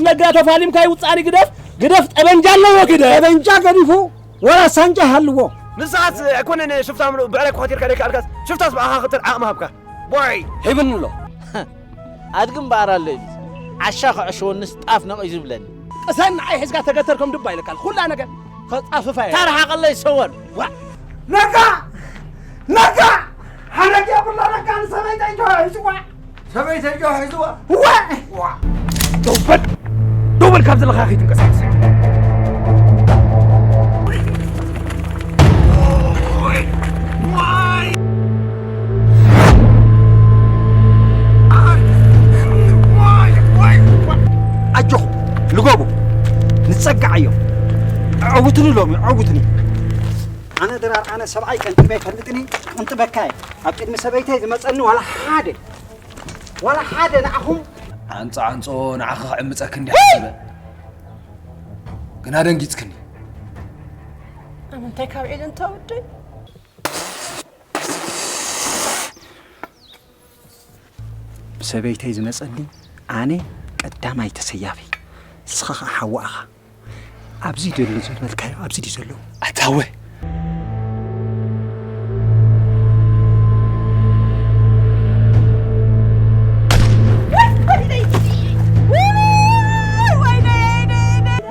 ደጋ ተፋሊምካ ይውጻኒ ግደፍ፣ ግደፍ ጠበንጃ ኣለዎ ግደፍ። ጠበንጃ ገዲፉ ወላ ሳንጃ ይሃልዎ። ንስኻስ ኣይኮነን ሽፍታ ምሉ ብዕላይ ኮኾቲርካ ደይከኣልካስ ሽፍታስ ብኣኻ ክትር ዓቕሚ ሃብካ። ቦይ ሂብኒ ኣሎ። ኣድጊ እምበኣር ኣሎ ኢሉ። ዓሻ ክዕሽወንስ ጣፍ ነቒ ዝብለኒ። ቅሰን ንዓይ ሒዝካ ተገተር ከም ድባ ኢለካል። ኩላ ነገር ከጻፍፋ እየ። ታርሓቐለይ ሰወር። ዋ! ነጋ! ነጋ! ሓረግ የብሎ ነጋ ንሰበይተይ ጆ ሒዝዋ። ሰበይተይ ጆ ሒዝዋ። ዋ! ዋ! ደው በል! ደው በል ካብ ዘለኻ ከይትንቀሳቀስ። ኣጆኹም፣ ልገቡ፣ ንጸግዓዮም። ኣዕውትኒ ሎሚ፣ ኣዕውትኒ። ኣነ ድራር፣ ኣነ ሰብኣይ ቀንጢበ ኣይፈልጥን እየ፣ ቅንጥበካ እየ። ኣብ ቅድሚ ሰበይተይ ዝመጸኒ ዋላ ሓደ፣ ዋላ ሓደ ንዓኹም። ዓንጾ ዓንጾ ንዓኻ ክዕምጸክ እንዲያ ሓሲበ። ግና ደንጊጽክኒ። ኣነ እንታይ ካብ ዒል እንተ ወደይ? ብሰበይተይ ዝመጸኒ ኣነ ቀዳማይ ተሰያፊ፣ ንስኻ ኸኣ ሓዋ ኢኻ። ኣብዚ ደሎ ዝበልካዮ ኣብዚ ድዩ ዘሎ? ኣታ ሃወ!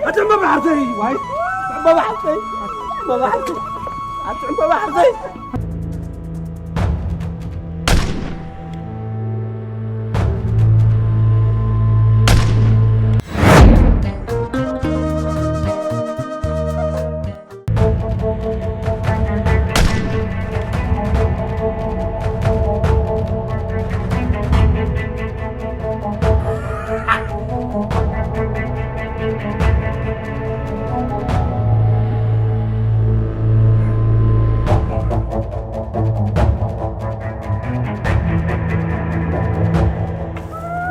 ኣቲ ዕምባባ ሓርሰይ፣ ዋይ! ዕምባባ ሓርሰይ! ዕምባባ ሓርሰይ! ኣቲ ዕምባባ ሓርሰይ!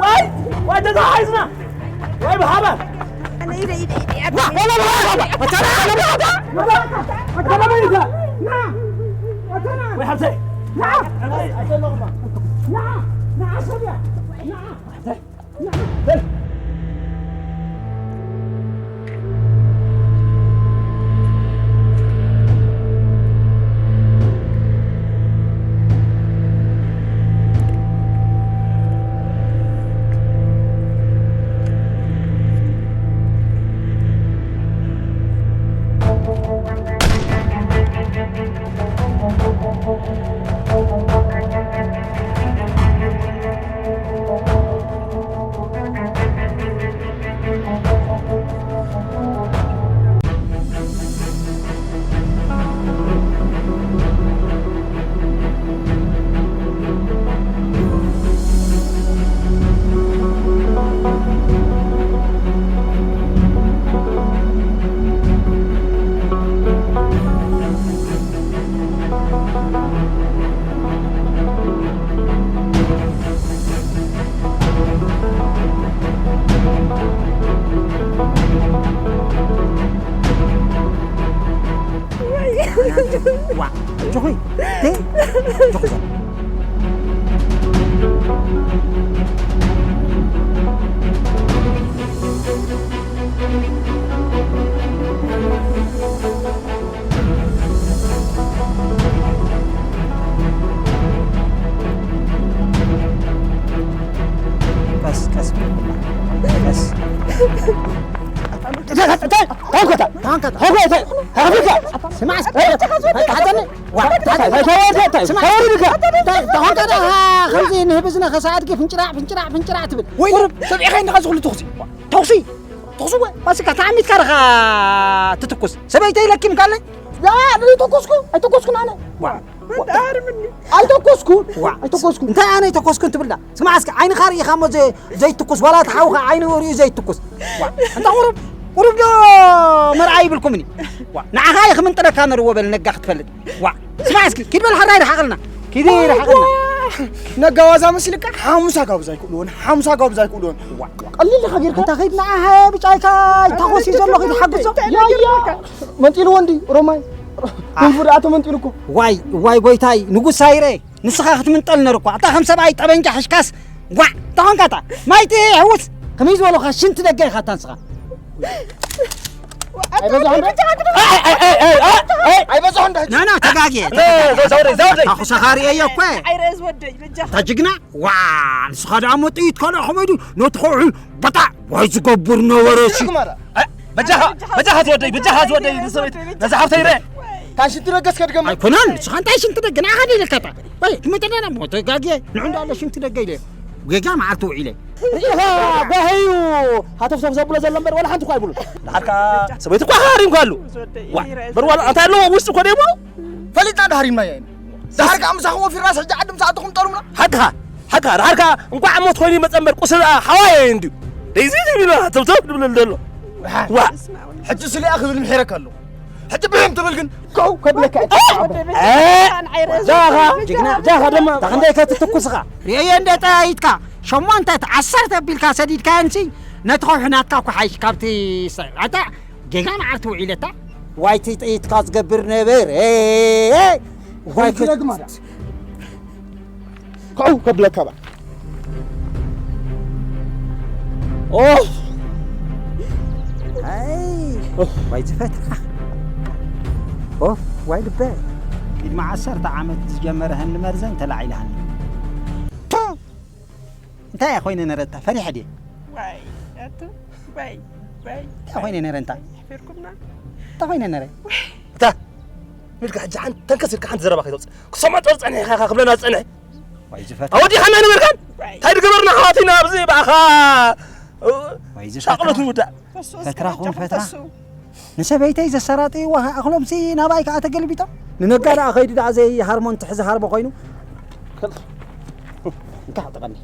ዋይ! ዋይ ተተሓሒዝና! ዋይ ብሓባር! ወይ ሓብተይ! ዋ፣ ጆኾይ፣ ደ፣ ጆኾይ። ቀስ፣ ቀስ፣ ቀስ። ስማዕ እስኪ። ስማዕ እስኪ። ስማዕ እስኪ። ከምዚ ንህቢ ዝነኸሰ ኣድጊ ፍንጭራዕ፣ ፍንጭራዕ፣ ፍንጭራዕ ትብል። ወይ ሰብ ኢኻ ኢንድኻ ዝኹሉ ተኹሲ። ተኹሲ? ተኹሲ ወይ? ማስካ ተዓሚትካ ዲኻ ትትኩስ? ሰበይተይ ለኪምካለይ? ያ፣ ኣይተኮስኩ፣ ኣይተኮስኩን ኣነ። ዋ። ኣይተኮስኩን። ዋ። ኣይተኮስኩን። እንታይ ኣነ ኣይተኮስኩን ትብላ? ስማዕ እስኪ፣ ዓይንኻ ርኢኻ እሞ ዘ-፣ ዘይትኩስ፣ ዋላ እቲ ሓውኻ ዓይኑ ርእዩ ዘይትኩስ። ዋ። እንተ ቁሩብ፣ ቁሩብ ዶ መርዓ ይብልኩምኒ? ዋ። ንዓኻ እየ ክምንጥለካ ነርዎ በል ነጋ ክትፈልጥ። ዋ። ስማዕ እስኪ፣ ኪድ በል ሓራይ ርሓቐልና። ኪድ ርሓቐልና። ነጋ ዋዛ መሲልካ? ሓሙሳ ጋብዝ ኣይክእልዎን፣ ሓሙሳ ጋብዝ ኣይክእልዎን። ዋ። ቀሊል ኢኻ ጌርካ። እንታ ኸይድ ንዓ፣ ሃየ ብጫይካ፣ ኣይታኾሲ ዘሎ ኸይድ ሓግዞ። ያ፣ ያ። መንጢልዎ እንዲ፣ ሮማይ። አ። ጉንፉ ደኣ ተመንጢሉ እኮ። ዋይ፣ ዋይ ጎይታይ፣ ንጉስ ሳይረ፣ ንስኻ ክትምንጠል ነርኳ። እታ ከም ሰብኣይ ጠበንጃ ሕሽካስ፣ ጓዕ፣ እታ ኾንካ እታ። ማይቲ ሕውስ። ከመይ ዝበለኻ ሽንቲ ደገ ኢኻ እታ ንስኻ? ኣይበዛሕን ዶ? ኣይበዛሕን ዶ? ናና ተጋግየ። ዘውደይ፣ ዘውደይ። ታኹ ሰኻሪየ እየ እኮ። ኣይረእዝ ወደይ በጃኻ። እታ ጅግና ዋ ንስኻ ደኣ እሞ ጥይት ካልኣ ከመይ ድዩ ነቲ ከውሒ በጣ ዋይ ዝገብር ነበረ ሲ። በጃኻ፣ በጃኻ ዝወደይ፣ በጃኻ ዝወደይ ንሰበይት ነዛ ሓፍተይ ርአ። ታን ሽንቲ ደገስ ከድገም። ኣይኮነን ንስኻ እንታይ ሽንቲ ደገ ንዓኻ ደይለካታ። ወይ ትመጠናና እሞ ተጋግየ ንዑ እንዳለ ሽንቲ ደገ ኢለ። ጌጋ መዓልቲ ውዒለ። ርኢኻ ጓሂ እዩ ሃተፍተፍ ዘብሎ ዘሎ እምበር ዋላ ሓንቲ እኳ ኣይብሉን። ደሓር ከኣ ሰበይቲ እኳ ሃሪምካ ኣሉ። ዋ፣ በር ዋላ እንታይ ኣለዎ ውሽጢ እኮ ደሞ? ፈሊጥና ዳሃሪምናዮ ኢና። ዳሃር ከኣ ምሳኹም ወፊርናስ ሕጂ ዓዲ ምስ ኣተኹም ጠሩምና። ሓቅኻ፣ ሓቅኻ። ደሓር ከኣ እንቋዕ ሞት ኮይኑ ይመጸ እምበር ቁስሊ ደኣ ሓዋየ እንድዩ። ደይዚ ዝብል ተብተብ ድብለል ዘሎ። ዋ። ሕጂ ስሊኣ ክብል ምሒረካ ኣለኹ። ሕጂ ብሕም ትብል ግን ከው ከብለካ እየ። እ፣ ጃኻ፣ ጅግና፣ ጃኻ ድማ፣ ታኽንደይ ከትትኩስኻ። ርእየ እንደ ጠያይትካ፣ ሸሞንተ ዓሰርተ ኣቢልካ ሰዲድካየንሲ፣ ነቲ ከውሒ ናትካ እኮ ሓይሽ ካብቲ ሰ-፣ ኣታ፣ ጌጋ መዓልቲ ውዒለታ። ዋይቲ ጥይትካ ዝገብር ነበር። እ፣ እ፣ ዋይ ክነግማዳ። ከው ከብለካ ባ። ኦፍ! ኣይ! ኦፍ! ዋይ ዝፈትሓ። ኦፍ! ዋይ ልበ። ቅድሚ ዓሰርተ ዓመት ዝጀመረ ህኒ መርዘን ተላዒልሃኒ። ቱ! እንታይ እያ ኮይነ ነረታ? ፈሪሐ ድየ? ዋይ፣ ኣቱ፣ ዋይ፣ ዋይ። እንታይ ኮይነ ነረ እንታ? ኣሕፊርኩምና። እንታይ ኮይነ ነረ? እታ፣ ኢልካ ሕጂ ሓንቲ ተንከስ ኢልካ ሓንቲ ዘረባ ከይተውፅእ። ክሰምዖ ጸር ጸኒሕካ ኢኻ ክብለና ዝጸንሐ። ዋይ ዝፈትራ። ኣወዲኻና ነበርካን? ዋይ። እንታይ ድገበርና ኣሕዋት ኢና ኣብዚ ብኣኻ፣ እ፣ ዋይ ዝፈትራ። ሻቕሎት ንውዳእ። ፈስውስ ፈትራ ከመይ ኩን ጃኹም ፈትራ። ፈስው? ንሰበይተይ ዘሰራጥይዋ ኣኽሎምሲ ናባይ ከኣ ተገልቢጦም። ንነጋ ደኣ ኸይዱ ደኣ ዘይሃርሞ እንትሕዚ ሃርሞ ኮይኑ። እንካ ኣዕጥቐኒ።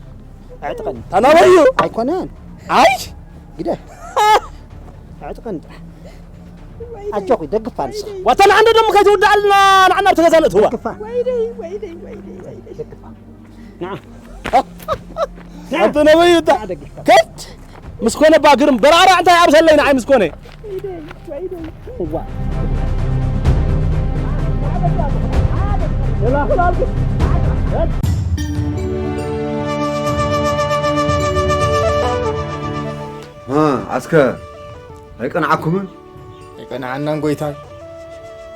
ኣዕጥቐኒ። ኣናበይ እዩ? ኣይኮነን። ኣይ! ግደ። ኣዕጥቐኒ ጥራሕ። ኣጆኺ፣ ደግፋ ንስኻ። ዋታ ንዓንደ ደሞ ከይትውድኣልና ንዓና ኣብቲ ገዛ ነእትዋ። ግፋ። ወይደይ፣ ወይደይ፣ ወይደይ፣ ወይደይ። ግፋ። ንዓ። ንዓ። ኣንተ ነበይ እታ። ንዓ፣ ደግፋ። ከት! ምስ ኮነ ባግርም በራራ እንታይ ኣብ ሰለይ ንዓይ ምስ ኮነ። ወይደይ፣ ወይደይ። እዋ። እ፣ ኣስከ ኣይቀንዓኩምን? ኣይቀንዓናን ጎይታይ።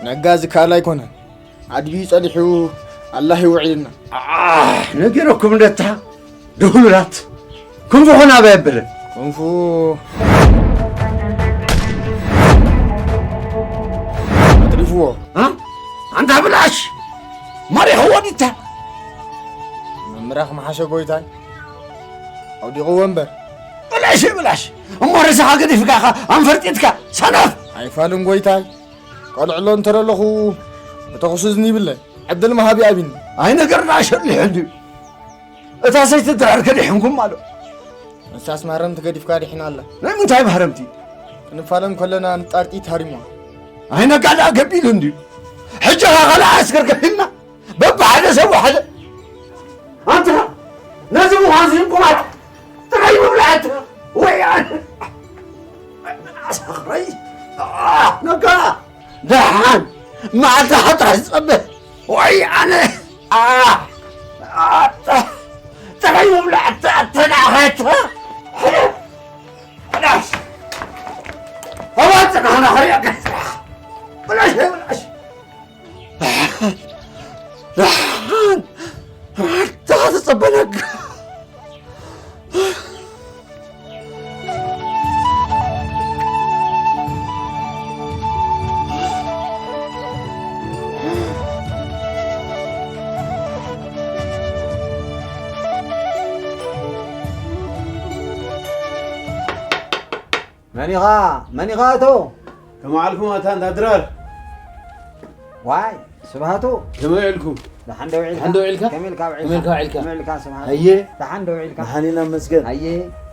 ነጋ ዝከኣል ኣይኮነን። ኣድብዩ ጸኒሑ ኣላህ ይውዒልና። ኣህ፣ ነጊረኩም እንደታ ድሁላት። ክንፉ ኹን ኣበይ ኣበለ? ክንፉ ኣጥሪፍዎ። እ? ኣንታ ብላሽ! ማሪኽዎ ዲታ? ምምራኽ መሓሸ ጎይታይ። ኣውዲቕዎ እምበር። ብላሽ፣ ብላሽ! እሞ ርእስኻ ገዲፍካ ኢኻ ኣንፈርጢጥካ፣ ሰነፍ! ኣይፋልን ጎይታይ። ቆልዕሎ እንተ ደለኹ፣ ብተኹሲ እዝኒ ይብለ። ዕድል መሃቢ ኣቢኒ። ኣይ ነገርና ሸሊሑ እንድዩ። እታ ሰይቲ ድራር ከዲሕንኩም ኣሎ። ንሳስ ማህረምቲ ገዲፍካ ዲሒና ኣላ። ናይ ምንታይ ማህረምቲ? ክንፋለም ከለና ንጣርጢ ታሪሟ። ኣይ ነጋ ደኣ ገቢሉ እንድዩ። ሕጂ ኸኣ ካልእ ዓስከር ከፊልና በብሓደ ሰብ ሓደ። ኣንታ ነዚ ምዃን ዝንቁማት ጥራይ ምብላዕ ኣንታ ወይ ኣነ። ኣሳኽረይ። ነጋ ደሓን መዓልትኻ ጥራሕ ዝጸበ። ወይ ኣነ። ኣታ ጥራይ ምብላዕ ኣተ ኣተናኸተ። ብላሽ ኣባጽናና ኸሪያ ገጽኻ። ብላሽ ብላሽ። ደሓን መዓልትኻ ተጸበ ነጋ። መን ኢኻ? መን ኢኻ ኣቶ? ከመይ ዓልኩም ኣታ እንዳ ድራር? ዋይ፣ ስብሃቱ። ከመይ ውዒልኩም? ደሓን ዶ ውዒልካ? ደሓን ዶ ውዒልካ? ከመይ ኢልካ ውዒልካ? ከመይ ኢልካ ውዒልካ? ከመይ ኢልካ ስብሃቱ? ኣየ። ደሓን ዶ ውዒልካ? ደሓን ኢና መስገን። ኣየ።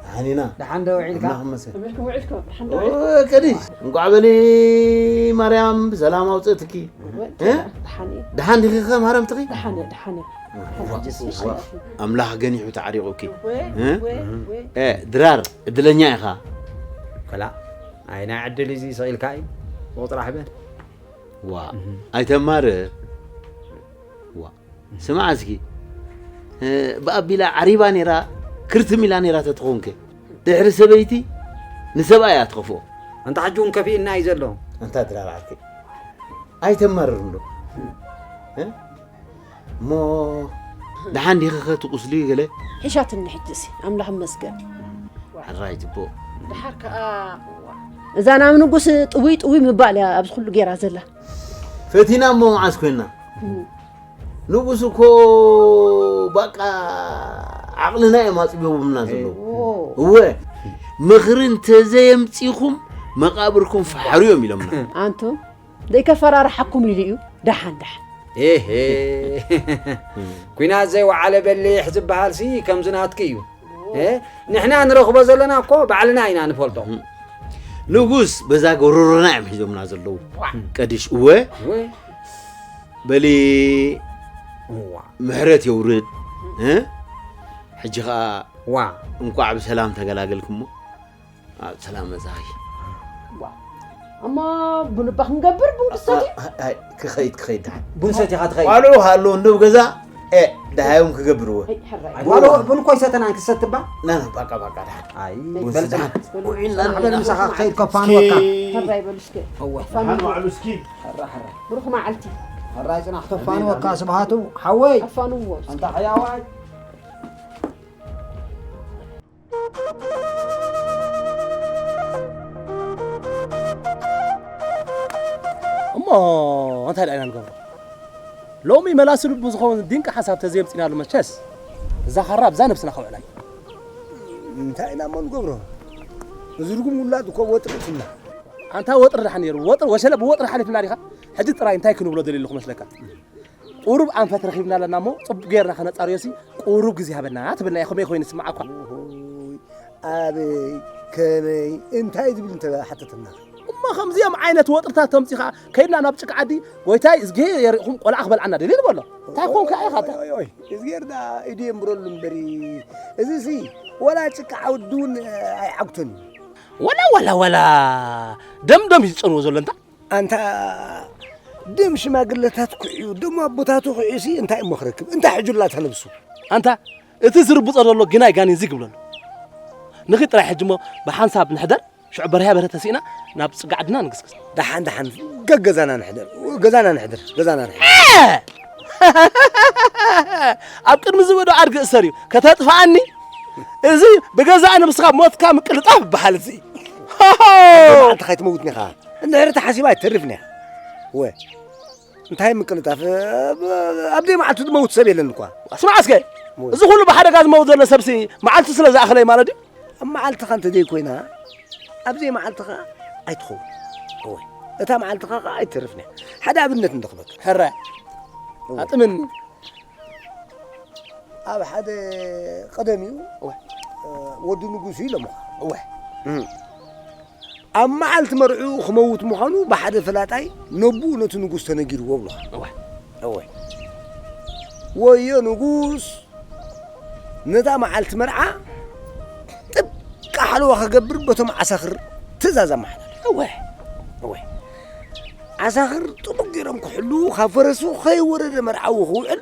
ደሓን ኢና። ደሓን ዶ ውዒልካ? ኣምላኽ ይመስገን። ከመይ ኢልኩም ውዒልኩም? ደሓን ዶ ኦ፣ ውዒልኩም? ቀዲሽ። እንቋዕ በሊ ማርያም ብሰላም ኣውፅእትኪ። ወዲ እ? ደሓን እዩ። ደሓን ዲኺ ከ ማረምትኺ? ደሓን እየ፣ ደሓን እየ። ዋ፣ ሕጅስ ዋ፣ ይሻል። ኣምላኽ ገኒሑ ተዓሪቑኪ። ወ-፣ እ? ወ-፣ ወ-፣ እ፣ ድራር፣ ዕድለኛ ኢኻ። ከላ፣ ኣይ ናይ ዕድል እዚ ስቕ ኢልካ እዩ። ብቑ ጥራሕ በል። ዋ፣ እህ። ኣይተማርር። ዋ፣ ስማዕ እስኪ። እ፣ ብኣቢላ ዓሪባ ነይራ፣ ክርትም ኢላ ነይራ ተትኾንከ? ድሕሪ ሰበይቲ ንሰብኣይ እያ ትኸፍኦ። ኣንታ ሕጂ እውን ከፊእና እዩ ዘሎ። ኣንታ ድራር ዓርከይ፣ ኣይተማርር እንዶ። እ? እሞ ደሓን ዲኺ ኸ እቲ ቁስሊ ገለ? ሒሻትኒ ሕጅሲ፣ ኣምላኽ ይመስገን። ሕራይ ጽቡቕ። ደሓር ከኣ እዛ ናብ ንጉስ ጥውይ ጥውይ ምባል እያ ኣብዚ ኩሉ ጌራ ዘላ። ፈቲና እሞ መዓስ ኮይና? ንጉስ እኮ ባቃ ዓቕልና እዮም ኣጽቢቦምና ዘለዉ። እወ፣ ምኽሪ እንተዘየምጺኹም መቓብርኩም ፈሓሩ እዮም ኢሎምና። ኣንቱም ዘይከፈራርሓኩም ኢሉ እዩ። ደሓን ደሓን። ኤሄ። ኲናት ዘይወዓለ በሊሕ ዝበሃል ሲ ከምዚ ናትኪ እዩ። እ? ንሕና ንረኽቦ ዘለና እኮ ባዕልና ኢና ንፈልጦ። ንጉስ በዛ ጎረሮና እዮም ሒዞምና ዘለዉ። ቀዲሽ እወ። እወ። በሊ እዋ። ምሕረት የውርድ። እ? ሕጂ ኸኣ ዋ። እንቋዕ ብሰላም ተገላገልኩሞ። ኣብ ሰላም መጻኺ። ዋ። እሞ ቡን እባ ክንገብር ቡን ክሰትዩ? ኣይ፣ ክኸይድ፣ ክኸይድ ደሓን። ቡን ሰቲኻ ትኸይድ? ቆልዑ ሃለዉ እንዶ ኣብ ገዛ፣ እ፣ ደሃዮም ክገብርዎ። ኣይ፣ ሕራይ። ኣይ፣ ባሎ ቡን እኮ ይሰተናን ክሰትባ? ና፣ ና፣ ባቃ፣ ባቃ ደሓን። ኣይ፣ ቡን በል ሰቲ ጽናሕ። ደሓን። ውዒልና በል ንብላ። ምሳኻ ክኸይድ ከፋንወካ። እስኪ። ሕራይ በሉ እስኪ። እወ። ከፋንዎ። ደሓን ዋዕሉ እስኪ። ሕራ፣ ሕራ። ብሩኽ መዓልቲ። ሕራይ ጽናሕ ከፋንወካ ስብሃቱ ሓወይ። ከፋንዎ። ኣንታ ሕያዋይ። እሞ እንታይ ደኣ ኢና ንገብሮ? ሎሚ መላሲ ልቡ ዝኸውን ድንቂ ሓሳብ ተዘየምጺናሉ መቸስ፣ እዛ ኻራ ኣብዛ ነብስና ከውዕላ እዩ። እንታይ ኢና እሞ ንገብሮ? እዚ ርጉም ውላድ እኮ ወጥሪ እትና። ኣንታ ወጥሪ ደሓን ነይሩ። ወጥሪ፣ ወሸለ ብወጥሪ ሓሊፍና ዲኻ? ሕጂ ጥራይ እንታይ ክንብሎ ደልዩ ኣለኹ መስለካ? ቁሩብ ኣንፈት ረኺብና ኣለና እሞ፣ ጽቡቕ ጌርና ከነጻርዮሲ፣ ቁሩብ ግዜ ሃበና ትብልና ኢኻ። ከመይ ኮይኑ ይስምዓካ? ኦሆይ፣ ኣበይ፣ ከመይ፣ እንታይ ዝብል እንተ ሓተተና? እሞ ከምዚኦም ዓይነት ወጥርታት ተምጺኻ፣ ከይድና ናብ ጭቃ ዓዲ፣ "ጎይታይ፣ እዝጊሄር የርኢኹም፣ ቆልዓ ክበልዓና ደልዩ" ንበሎ። እንታይ ኮንካ ኢኻ? ኦይ፣ ኦይ፣ ኦይ፣ እዝጊሄር ደኣ ኢዱ የንብረሉ እምበሪ፣ እዚሲ፣ ወላ ጭቃ ዓውዲ እውን ኣይዓግቶን እዩ። ወላ፣ ወላ፣ ወላ፣ ደምደም እዩ ዝጸንዎ ዘሎ እንታ። ኣንታ ደም ሽማግለታት ኩዕዩ፣ ደም ኣቦታቱ ኩዕዩሲ እንታይ እሞ ክረክብ? እንታይ ሕጁላ እታ ነብሱ? ኣንታ እቲ ዝርብጾ ዘሎ ግናይ ጋኔን ዝግ ብለሉ። ንኺድ ጥራይ ሕጂ እሞ ብሓንሳብ ንሕደር፣ ሽዑ በርህያ በርሀ ተሲእና ናብ ጽጋ ዓድና ንግስግስ። ደሓን፣ ደሓን፣ ገ-፣ ገዛና ንሕደር፣ ገዛና ንሕደር፣ ገዛና ንሕደር። እ! ኣብ ቅድሚ ዝበዶ ኣድጊ እሰር እዩ፣ ከተጥፍኣኒ? እዚ ብገዛእ ነብስኻ ሞትካ ምቅልጣፍ ይበሃል እዚ። ሆሆ! መዓልቲ ከይትመውትኒ ኢኻ። እንድሕር ተሓሲባ ኣይትተርፍን እያ። ወ-፣ እንታይ ምቅልጣፍ? ኣብ ደይ መዓልቱ ዝመውት ሰብ የለን እኳ። ስማዕ እስከ፣ ወይ። እዚ ኩሉ ብሓደጋ ዝመውት ዘሎ ሰብሲ መዓልቱ ስለ ዝኣኸለይ ማለት ድዩ? ኣብ መዓልትኻ እንተ ዘይኮይና፣ ኣብ ዘይ መዓልትኻ ኣይትኸውን። እወ። እታ መዓልትኻ ኸዓ ኣይትተርፍን እያ። ሓደ ኣብነት እንድኽበካ። ሕረ፣ እወ። ኣጥምኒ። ኣብ ሓደ ቀደም እዩ፣ እወ። እ፣ ወዲ ንጉስ እዩ ኢሎምኻ። እወ። እም። ኣብ መዓልቲ መርዑ ክመውት ምዃኑ ብሓደ ፈላጣይ ነቡኡ ነቲ ንጉስ ተነጊርዎ ብሉኻ። እወ። እወ። ወዮ ንጉስ ነታ መዓልቲ መርዓ ጥብቂ ሓለዋ ክገብር በቶም ዓሳኽር ትእዛዝ ኣመሓላልፍ። እወ። እወ። ዓሳኽር ጥቡቕ ገይሮም ክሕልዉ፣ ካብ ፈረሱ ከይወረደ መርዓዊ ክውዕል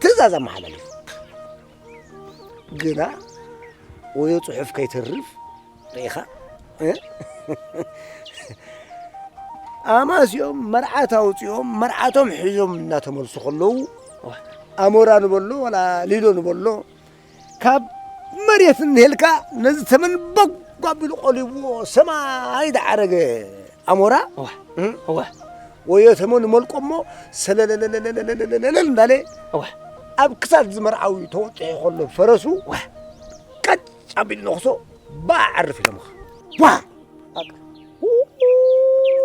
ትእዛዝ ኣመሓላልፍ። ግና ወዮ ጽሑፍ ከይተርፍ ርኢኻ? እ? ኣማስዮም መርዓት ኣውጺኦም፣ መርዓቶም ሒዞም እናተመልሱ ከለዉ፣ ኣሞራ ንበሎ ዋላ ሊሎ ንበሎ፣ ካብ መሬት እንሄልካ ነዚ ተመን በጓ ኣቢሉ ቆሊብዎ ሰማይ ዝዓረገ ኣሞራ፣ እዋ። እ? እዋ። ወዮ ተመን መልቆ እሞ ሰለለለለለለለለለለ እንዳለ፣ እዋ። ኣብ ክሳድ ዝመርዓዊ ተወጢሑ ከሎ ፈረሱ፣ እዋ። ቀጭ ኣቢሉ ነኽሶ፣ ባዕ ዓርፍ ኢሎምኻ። ዋ! በቃ።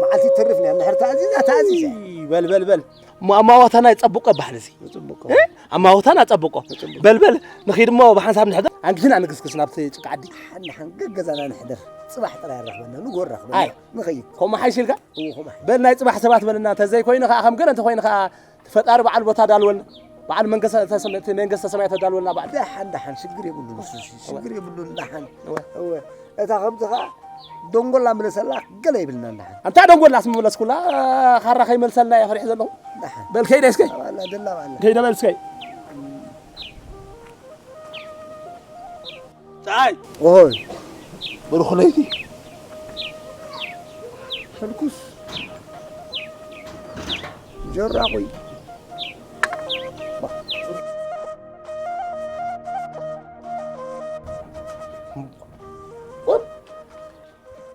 መዓልቲ ይተርፍ እያ፣ እንድሕር ተኣዚዛ፣ ተኣዚዛ። በል፣ በል፣ በል። እሞ ኣማዋታና ይጸብቆ ባህል እዚ። ይጽብቆ። እ? ኣማዋታና ጸብቆ። ይጽብቆ። በል፣ በል፣ ንኺድ እሞ ብሓንሳብ ንሕደር። ኣንግድና ንግስግስ ናብቲ ጭቃ ዓዲ። ንሓን ገገዛና ንሕደር። ጽባሕ ጥራይ ኣራኽበና፣ ንጎ ኣራኽበና። ኣይ። ንኸይድ። ከምኡ ሓይሽ ኢልካ? እዎ፣ ከምኡ ሓይሽ። በል፣ ናይ ጽባሕ ሰባት በልና፣ እንተዘይኮይኑ ኸኣ፣ ከም ገለ እንተኾይኑ ኸኣ፣ ፈጣሪ በዓል ቦታ ዳልወልና፣ በዓል መንግስተ ሰማይ፣ መንግስተ ሰማይ ተዳልወልና በዓል። ደሓን፣ ደሓን፣ ሽግር የብሉን፣ እሱ፣ እሱ፣ ሽግር የብሉን፣ ደሓን። እወ። እወ። እታ ከምዚ ኸዓ ደንጎላ ምለሰላ ገለ ይብልና፣ ደሓን። ኣንታ ደንጎላስ ምመለስኩላ፣ ካራ ከይመልሰልና እየ ፈሪሕ ዘለኹ። ደሓን። በል ከይደ እስከ። ኣባላ፣ ደላ ባላ። ከይደ በል እስከ። ኣይ ኦይ ብሩኽ ለይቲ ሸልኩስ ጀራቑይ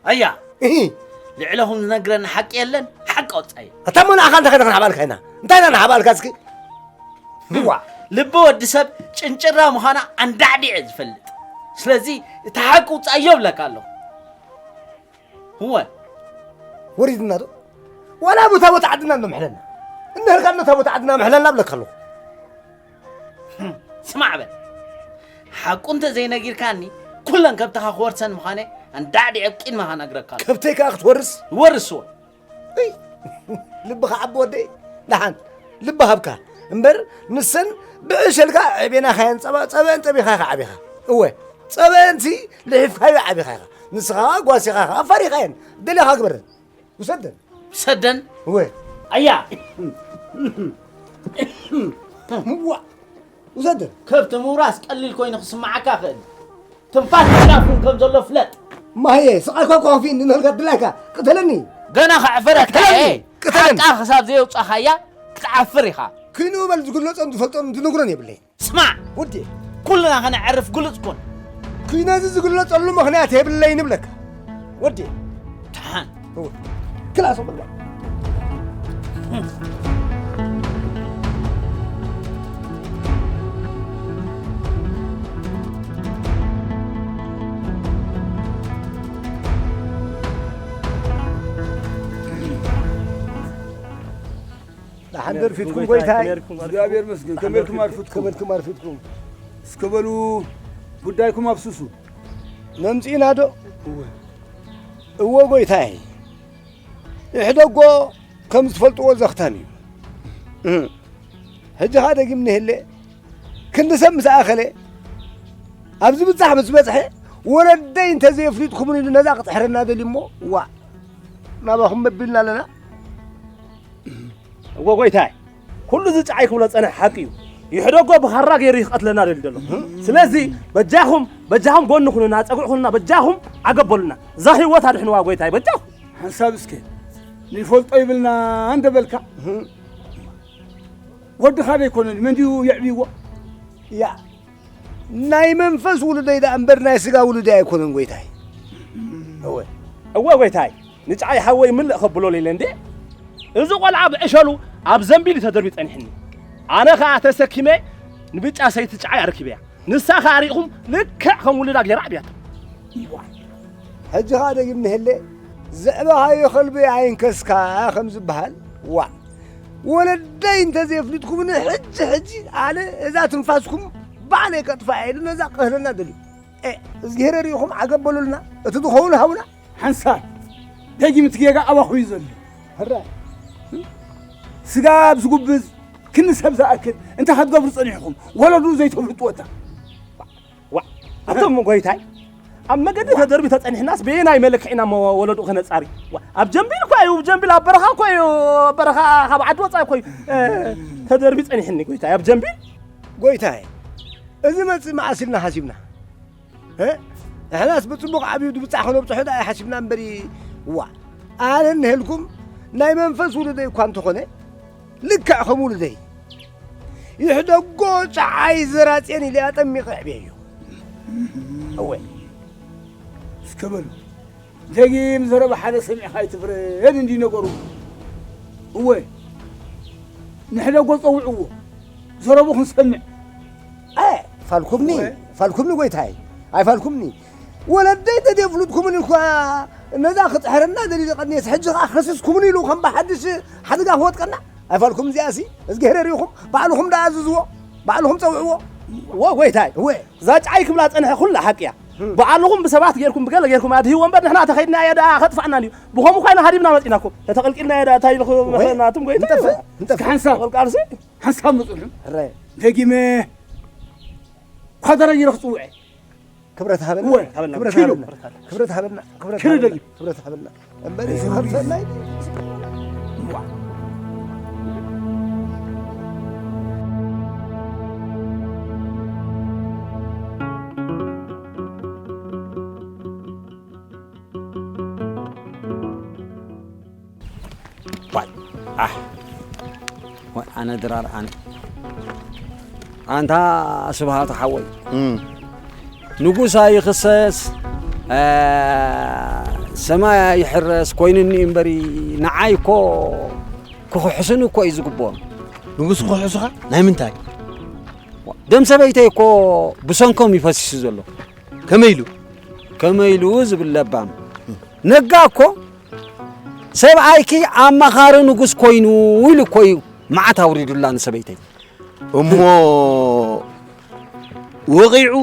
ኣያ ልዕለኹም ዝነግረኒ ሓቂ የለን። ሓቂ ኣውጻእ። ኣታ እሞ ንዓኻ እንታይ ከደ ክንሓባልካ ኢና እንታይ ኢና ንሓባልካ እስኪ ዋ ልቢ ወዲ ሰብ ጭንጭራ ምዃና ኣንዳዕዲዐ ዝፈልጥ። ስለዚ እቲ ሓቂ ውጻእ እዮ ብለካ ኣለኹ። እወ ወሪድና ዶ ዋላ ቦታ ቦታ ዓድና እንዶ ምሕለና እንድህርካ እነታ ቦታ ዓድና ምሕለና ብለካ ኣለኹ ስማዕ በል። ሓቁ እንተ ዘይነጊርካኒ ኩለን ከብትኻ ክወርሰን ምዃነ ኣንዳዕዲዐ ኣብ ቅድመኻ ነግረካ ኣለኹ። ከብተይ ከዓ ክትወርስ ወርስወ እይ ልብኻ ዓቢ ወደይ ደሓን ልቢ ሃብካ እምበር ንሰን ብዕሸልካ ዕቤናኻየን ጸበአን ጠቢኻ ኢኻ ዓቢኻ እወ ጸበአንሲ ልሒፍካዮ ዓቢኻ ኢኻ ንስኻ ጓሲኻ ኢኻ ኣፋሪኻየን ደሊኻ ግበረን ውሰደን ሰደን እወ ኣያ ምዋ ውሰደን ከብቲ ምውራስ ቀሊል ኮይኑ ክስማዓካ ክእል። ትንፋስ ምሕላፍ እውን ከም ዘሎ ፍለጥ። ማየ ስቓይካ እኳ ከፊእኒ ንህልካ ድላይካ ቅተለኒ ገና ከዕፍረካ ቅተለኒ እየ። ቅተለኒ። ሓቃ ክሳብ ዘየውጻኻያ ክትዓፍር ኢኻ። ክንኡ በል ዝግለጾን ዝፈልጦን ዝነግሮን የብለይ ስማዕ ወዲ ኩልና ከነዕርፍ ግሉጽ ኩን። ኩነዚ ዝግለጸሉ ምኽንያት የብለይ ንብለካ ወዲ ተሓን ክላሶ በላ ደሓን ደርፊትኩም ጎይታይ እግዚኣብሔር መስገን ከመልኩም ኣርፍትኩም ከመልኩም ኣርፍትኩም እስከ በሉ ጉዳይኩም ኣፍስሱ ነምፂእና ዶ እወ ጎይታይ ይሕደጎ ከም ዝትፈልጥዎ ዘኽታም እዩ ሕጂ ኸዓ ደጊም ንህለ ክንዲ ሰብ ምስ ኣኸለ ኣብዚ ብጻሕ ምስ በጽሐ ወለደይ እንተዘየፍሊጥኩምኒ ኢሉ ነዛ ክጥሕረና ደልዩ እሞ ዋእ ናባኹም መቢልና ኣለና እዎ ጎይታይ ኩሉ እዚ ጨዓይ ክብሎ ዝጸንሐ ሓቂ እዩ ይሕደጎ ብኻራ ገይሩ ይኽቐትለና ደልዩ ዘሎ ስለዚ በጃኹም በጃኹም ጎኒ ኩኑና ጸጉዕ ኩኑና በጃኹም ዓገብ በሉና እዛ ህይወት ኣድሕንዋ ጎይታይ በጃኹም ሓንሳብ እስከ ንፈልጦ ይብልና እንደበልካ ወድኻ ዘይኮነን መን ድዩ የዕብይዎ? ያ ናይ መንፈስ ውሉደይ ደኣ እምበር ናይ ስጋ ውሉደይ ኣይኮነን ጎይታይ። እወ እወ ጎይታይ ንጭዓይ ሓወይ ምልእ ከብሎ ኢለ እንዴ እዚ ቆልዓ ብዕሸሉ ኣብ ዘንቢል እዩ ተደርቢ ጸኒሕኒ ኣነ ኸኣ ተሰኪመ ንብጫ ሰይቲ ጭዓይ ኣረኪበያ ንሳ ኸኣ ሪእኹም ልክዕ ከም ውሉዳ ገይራ ኣዕብያቶ። ሕጂ ኸኣ ደጊም ንህሌ ዘዕበኻዮ ኸልቢ ኣይንከስካ ከም ዝበሃል ዋእ ወለደይ እንተዘየፍሊጥኩምኒ ሕጂ ሕጂ ኣነ እዛ ትንፋስኩም ባዕለይ ከጥፋእ ኢሉ ነዛ ክህለና ደልዩ እዝግሄር ሪኢኹም ዓገብ በሉልና እቲ ዝኸውን ሃቡና ሓንሳብ ደጊም እቲ ጌጋ ኣባኹም እዩ ዘሎ ሕራይ ስጋብ ዝጉብዝ ክንዲ ሰብ ዝኣክል እንታይ ክትገብሩ ጸኒሕኹም ወለዱ ዘይተፍልጥዎ እታ ዋ ኣቶም ጎይታይ ኣብ መገዲ ተደርቢ ተጸኒሕናስ በየናይ መለክዕ ኢና እሞ ወለዱ ከነጻሪ ዋ፣ ኣብ ጀምቢል እኮ እዩ ጀምቢል ኣብ በረኻ እኮ እዩ በረኻ ካብ ዓዲ ወጻኢ እኮ እዩ እ፣ ተደርቢ ጸኒሕኒ ጎይታይ ኣብ ጀምቢል ጎይታይ እዚ መጽእ መዓስ ኢልና ሓሲብና እ? ንሕናስ ብጽቡቕ ዓብዩ ድብጻሕ ከነብጽሖ ደኣ ሓሲብና እምበሪ ዋ ኣነ እንሄልኩም ናይ መንፈስ ውሉደይ እኳ እንተኾነ ልክዕ ከም ውሉደይ ይሕደጎ ጨዓይ ዘራጽየን ኢለ ኣጠሚቐ ኣዕብየዮ እወ እስከ በሉ ደጊም ዘረባ ሓደ ሰሚዕኻ ኣይትፍረድ እንዲ ነገሩ እወ ንሕደጎ ጸውዕዎ ዘረቡ ክንሰምዕ ፋልኩምኒ ፋልኩምኒ ጎይታይ ኣይፋልኩምኒ ወለደይ ተደፍሉጥኩምን እኳ ነዛ ክጥሕረና ደሊ ዝቐንየስ ሕጂ ኸዓ ከስስኩምን ኢሉ ከም ብሓድሽ ሓደጋ ክወጥቀና ኣይፋልኩም እዚኣሲ እዝግሄር ሪኹም ባዕልኹም ደኣ ኣዝዝዎ ባዕልኹም ጸውዕዎ ወ ጎይታይ እወ ዛጫይ ክብላ ጸንሐ ኩላ ሓቂ እያ። ባዕልኹም ብሰባት ጌርኩም ብገለ ጌርኩም ኣድህይዎ እምበር ንሕና ተኸይድናዮ ደኣ ከጥፋእና እንድዩ። ብኸምኡ ኮይና ሃዲምና መጺና እኮ። ተተቐልቂልና እየ ደኣ እንታይ ኢልኹ መኸናትም ጎይታ። ንጠፍእ ንጠፍእ። ሓንሳብ። ወልቃልሲ። ሓንሳብ ምጹልም። ሕራይ። ደጊመ ኳደረ ጌረ ክጽውዐ። ክብረት ሃበና። እወ። ክብረት ኪሎ። ሃበና። ክብረት ሃበና። ክብረት ኪሎ ሃበና። ደጊም። ክብረት ሃበና። እምበሪ ዝኸብሰናይ ባይ። ኣሕ። ወይ ኣነ ድራር ኣነ። ኣንታ ስብሃቱ ሓወይ። እም። ንጉስ ኣይኽሰስ፣ እ፣ ሰማይ ኣይሕረስ ኮይኑኒ እምበሪ፣ ንዓይ እኮ ክኽሕሱኒ እኮ እዩ ዝግብኦም። ንጉስ ክኽሕሱኻ? ናይ ምንታይ? ደም ሰበይተይ እኮ ብሰንኮም ይፈሲሱ ዘሎ። ከመይ ኢሉ? ከመይ ኢሉ ዝብል ለባም። ነጋ እኮ ሰብኣይኪ ኣማኻሪ ንጉስ ኮይኑ ኢሉ እኮ እዩ መዓት ኣውሪዱላ ንሰበይተይ። እሞ ወቒዑ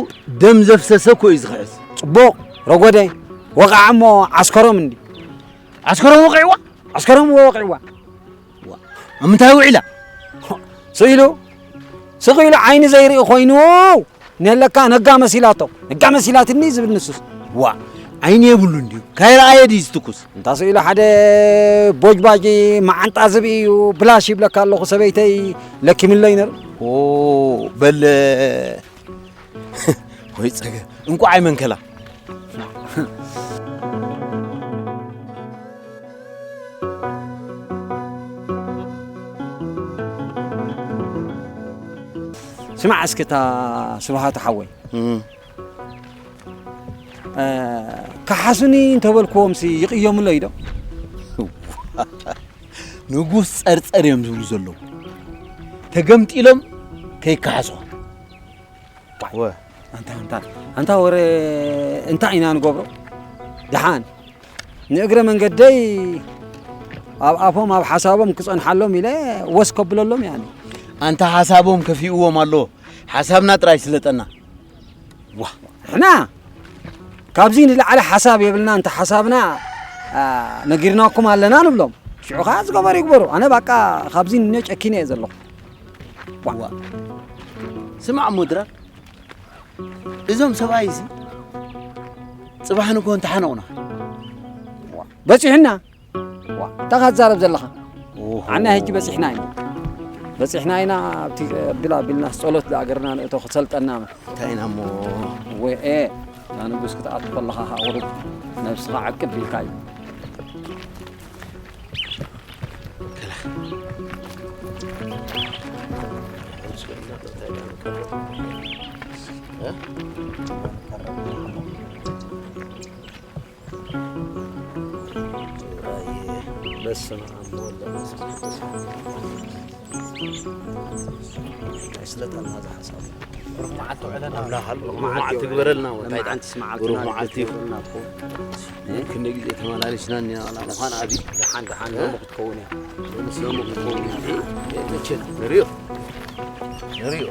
ደም ዘፍሰሰ እኮ እዩ ዝኽሕስ። ጽቡቕ ረጎደ። ወቕዓ እሞ ዓስከሮም እንዲ። ዓስከሮም ወቒዕዋ? ዓስከሮም እዎ ወቒዕዋ። ዋ፣ ኣብ ምንታይ ውዒላ? ስቕ ኢሉ፣ ስቕ ኢሉ ዓይኒ ዘይርኢ ኮይኑ፣ ነለካ ነጋ መሲላቶ። ነጋ መሲላትኒ ዝብል ንሱስ። ዋ፣ ዓይኒ የብሉን ድዩ? ካይረኣየ ድዩ ዝትኩስ? እንታ ስቕ ኢሉ ሓደ ቦጅባጅ መዓንጣ ዝብኢ እዩ፣ ብላሽ ይብለካ ኣለኹ፣ ሰበይተይ ለኪምለይ ነሩ። ኦ፣ በል፣ ወይ ጸገ፣ እንቋዕ ኣይመንከላ። ስማዕ እስኪ እታ ስብሃቱ ሓወይ። እም። እ፣ ከሓሱኒ እንተበልክዎምሲ ይቕየሙለይ ዶ? ንጉስ ጸርጸር እዮም ዝብሉ ዘለዉ። ተገምጢሎም ከይከሓሱኻ። ወ። ኣንታ፣ ኣንታ፣ ኣንታ ወረ እንታይ ኢና ንገብሮ? ደሓን ንእግረ መንገደይ ኣብ ኣፎም ኣብ ሓሳቦም ክጸንሓሎም ኢለ ወስ ከብለሎም እየ ኣነ። ኣንታ ሓሳቦም ከፊእዎም ኣሎ። ሓሳብና ጥራይ ስለጠና። ዋ፣ ንሕና ካብዚ ንላዕሊ ሓሳብ የብልና፣ እንተ ሓሳብና፣ ኣ፣ ነጊርናኩም ኣለና ንብሎም። ሽዑ ኸዓ ዝገበሩ ይግበሩ። ኣነ ባቃ ካብዚ ንነ ጨኪነ እየ ዘለኹ። ዋ። ዋ። ስማዕ እሞ ድራር፣ እዞም ሰብኣይ እዚ ጽባሕ ንግሆ እንተሓነቑና። ዋ። በጺሑና። ዋ፣ እንታይ እኻ ትዛረብ ዘለኻ? ኦሆ። ኣና ሕጂ በጺሕና ኢና። በጺሕና ኢና፣ ኣብቲ ቢላ ቢልና ጸሎት ዝኣገርና ንእቶ ክሰልጠና። እንታይ ኢና እሞ? ወይ፣ ኤ፣ እዛ ንጉስ ክትኣቱ ከለኻ ኸኣ ቁሩብ ነብስኻ ዕቅብ ኢልካ እዩ። በስመ አብ ወወልድ ወመንፈስ ቅዱስ። ኣይስለጠና ዝሓሳቡ። ብሩኽ መዓልቲ ውዕለና። ኣምላኽ ኣሎ። ብሩኽ መዓልቲ ትግበረልና። እንታይ ደኣ? መዓልቲ ስመዓልትና ብሩኽ መዓልቲ ይኹን። ትግበረልና እኮ። ክንደይ ግዜ ተመላሊስና እኒና፣ ዋላ ምዃን ኣብዩ። ደሓን፣ ደሓን፣ እ? ሎሚ ክትከውን እያ። ሎሚ ክትከውን እያ። መቸም ንሪኦ። ንሪኦ።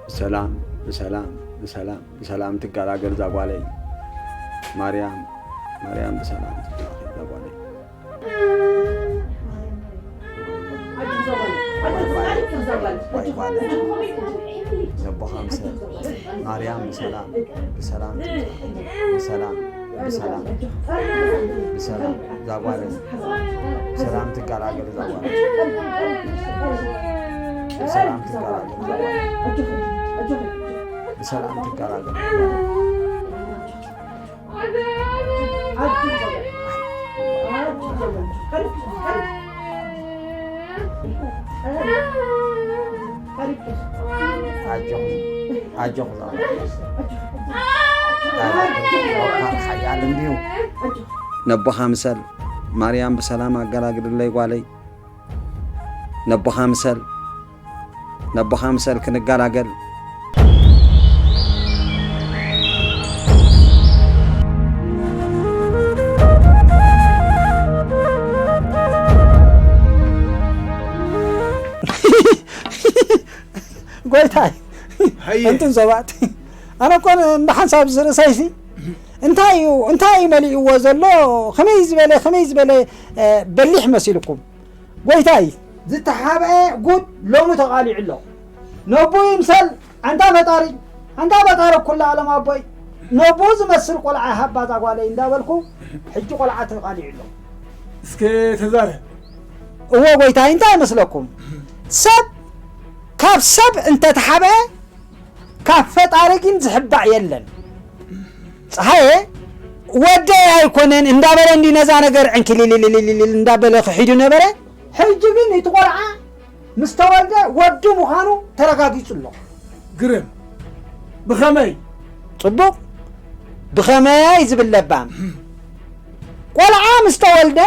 ብሰላም፣ ብሰላም፣ ብሰላም፣ ብሰላም ትገላገል እዛ ጓለይ። ማርያም፣ ማርያም ብሰላም ትገላገል እዛ ጓለይ። ዋይ ጓለይ፣ ዘቦኻ ምሰ-፣ ማርያም ብሰላም፣ ብሰላም ትምጻእ፣ ብሰላም። ብሰላም፣ ብሰላም፣ እዛ ጓል ብሰላም ትገላገል፣ እዛ ጓል ብሰላም ትገላገል፣ እዛ ጓል ብሰላም ትገላገል። ኣጆኹ፣ ኣጆኹ፣ እዛ ጓል። ዓለም ድዩ? ነቦኻ ምሰል፣ ማርያም ብሰላም ኣገላግልለይ ጓለይ። ነቦኻ ምሰል፣ ነቦኻ ምሰል ክንገላገል። ጎይታይ፣ ሃየ። እንትን ሰባት፣ ኣነ እኮ እንዳ ሓንሳብ ዝርእሰይሲ እንታይ እዩ፣ እንታይ እዩ መሊእዎ ዘሎ? ከመይ ዝበለ፣ ከመይ ዝበለ፣ እ፣ በሊሕ መሲልኩም? ጎይታይ፣ ዝተሓብአ ጉድ ሎሚ ተቓሊዑ ኣሎ። ነቦ ይምሰል፣ ኣንታ ፈጣሪ፣ ኣንታ ፈጣሪ ኩሉ ዓለም ኣቦይ፣ ነቦ ዝመስል ቆልዓ ሃባ እዛ ጓለይ እንዳበልኩ፣ ሕጂ ቆልዓ ተቓሊዑ ኣሎ። እስከ ተዛረብ። እዎ ጎይታይ፣ እንታይ ይመስለኩም? ሰብ ካብ ሰብ እንተተሓብአ፣ ካብ ፈጣሪ ግን ዝሕባእ የለን። ፀሃየ፣ ወደይ ኣይኮነን እንዳበለ እንዲ ነዛ ነገር ዕንክሊልልልልል እንዳበለ ክሒዱ ነበረ። ሕጂ ግን እቲ ቆልዓ ምስ ተወልደ ወዱ ምዃኑ ተረጋጊጹ ኣሎ። ግርም። ብኸመይ? ጽቡቕ። ብኸመይ ዝብል ለባም። ቆልዓ ምስ ተወልደ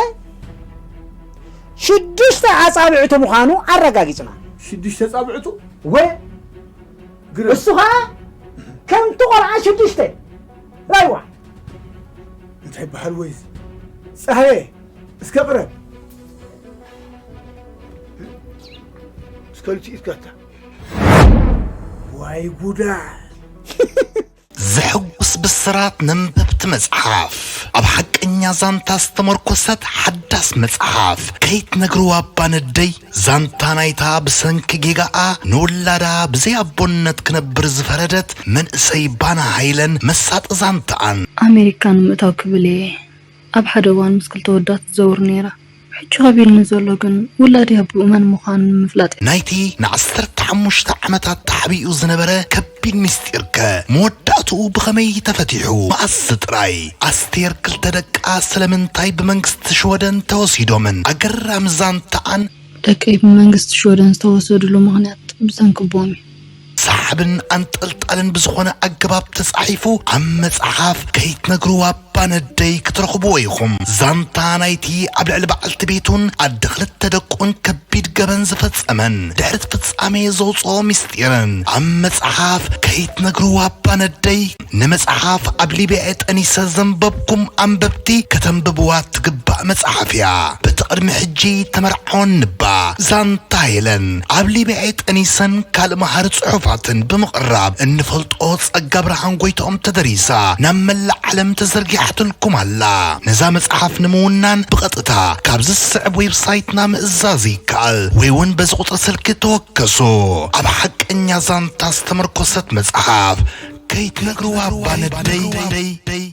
ሽዱሽተ ኣጻብዕቱ ምዃኑ ኣረጋጊጽና። ሽዱሽተ ኣጻብዕቱ? ወ-፣ ግርም። እሱ ኸኣ ከምቲ ቆልዓ ሽዱሽተ። ራይዋ። እንታይ በሃል ወይ እዚ? ጸሃየ፣ እስከ ቅረብ። እስከ ልቲ ኢትካታ። ዋይ ጉዳ። ዘሐጉስ ብስራት ነንበብቲ መጽሓፍ። ኣብ ሓቀኛ ዛንታ ዝተመርኮሰት ሓዳስ መጽሓፍ። ከይትነግርዋ እባ ነደይ፣ ዛንታ ናይታ ብሰንኪ ጌጋኣ ንውላዳ ብዘይ ኣቦነት ክነብር ዝፈረደት መንእሰይ ባና ሃይለን መሳጢ ዛንታኣን። ኣሜሪካ ንምእታው ክብል እየ ኣብ ሓደ እዋን ምስ ክልተ ወዳት ትዘውር ነይራ። ሕጂ ከቢድኒ ዘሎ ግን ውላደይ ኣቦኡ መን ምዃኑ ንምፍላጥ እዩ። ናይቲ ንዓሰርተ ሓሙሽተ ዓመታት ተሓቢኡ ዝነበረ ከቢድ ምስጢርከ መወዳእትኡ ብኸመይ ተፈቲሑ? መኣስ ጥራይ? ኣስቴር ክልተ ደቃ ስለምንታይ ብመንግስቲ ሽወደን ተወሲዶምን? ኣገራሚ ዛንታኣን። ደቀይ ብመንግስቲ ሽወደን ዝተወሰድሉ ምኽንያት ብሰንኪ ኣቦኦም እዩ። ሰሓብን ኣንጠልጣልን ብዝኾነ ኣገባብ ተጻሒፉ ኣብ መጽሓፍ ከይትነግርዋ እባ ነደይ ክትረኽብዎ ኢኹም። ዛንታ ናይቲ ኣብ ልዕሊ በዓልቲ ቤቱን ኣደ ክልተ ደቁን ከቢድ ገበን ዝፈጸመን ድሕሪ እቲ ፍጻሜ ዘውጽኦ ምስጢርን ኣብ መጽሓፍ ከይትነግርዋ እባ ነደይ። ንመጽሓፍ ኣብ ሊብያ ጠኒሰ ዘንበብኩም ኣንበብቲ ከተንብብዋ ትግባእ መጽሓፍ እያ። በቲ ቅድሚ ሕጂ ተመርዓወን ንባ ዛንታ ሄለን ኣብ ሊብያ ጠኒሰን ካልእ መሃሪ ጽሑፋትን ብምቕራብ እንፈልጦ ጸጋ ብርሃን ጎይትኦም ተደሪሳ ናብ መላእ ዓለም ተዘርጊሓትልኩም ኣላ። ነዛ መጽሓፍ ንምውናን ብቐጥታ ካብዚ ዝስዕብ ዌብሳይትና ምእዛዝ ይከኣል ወይ እውን በዚ ቁጽሪ ስልኪ ተወከሱ። ኣብ ሓቀኛ ዛንታ ዝተመርኮሰት መጽሓፍ ከይትነግርዋ እባ ነደይ።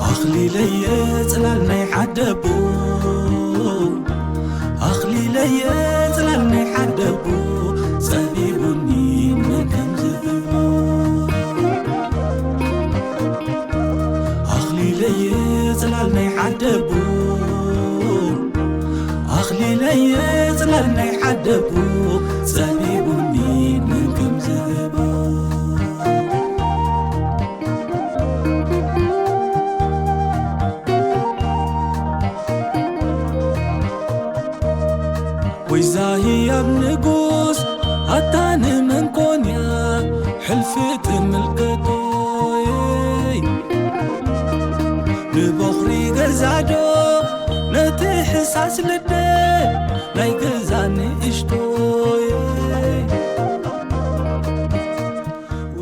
ኣኽሊለየ ጽላል ናይ ዓደቦ፣ ኣኽሊለየ ጽላል ናይ ዓደቦ፣ ጸቢቡኒ መን ከም ዝህቦ። ኣኽሊለየ ጽላል ናይ ዓደቦ፣ ኣኽሊለየ ጽላል ናይ ዓደቦ፣ ጸቢቡኒ መን ከም ዝህቦ። ወይዛ ህያብ ንጉስ ኣታ ንመን ኮንያ ሕልፊ ትምልከቶይ? ንበኹሪ ገዛዶ ነቲ ሕሳስ ልደ ናይ ገ-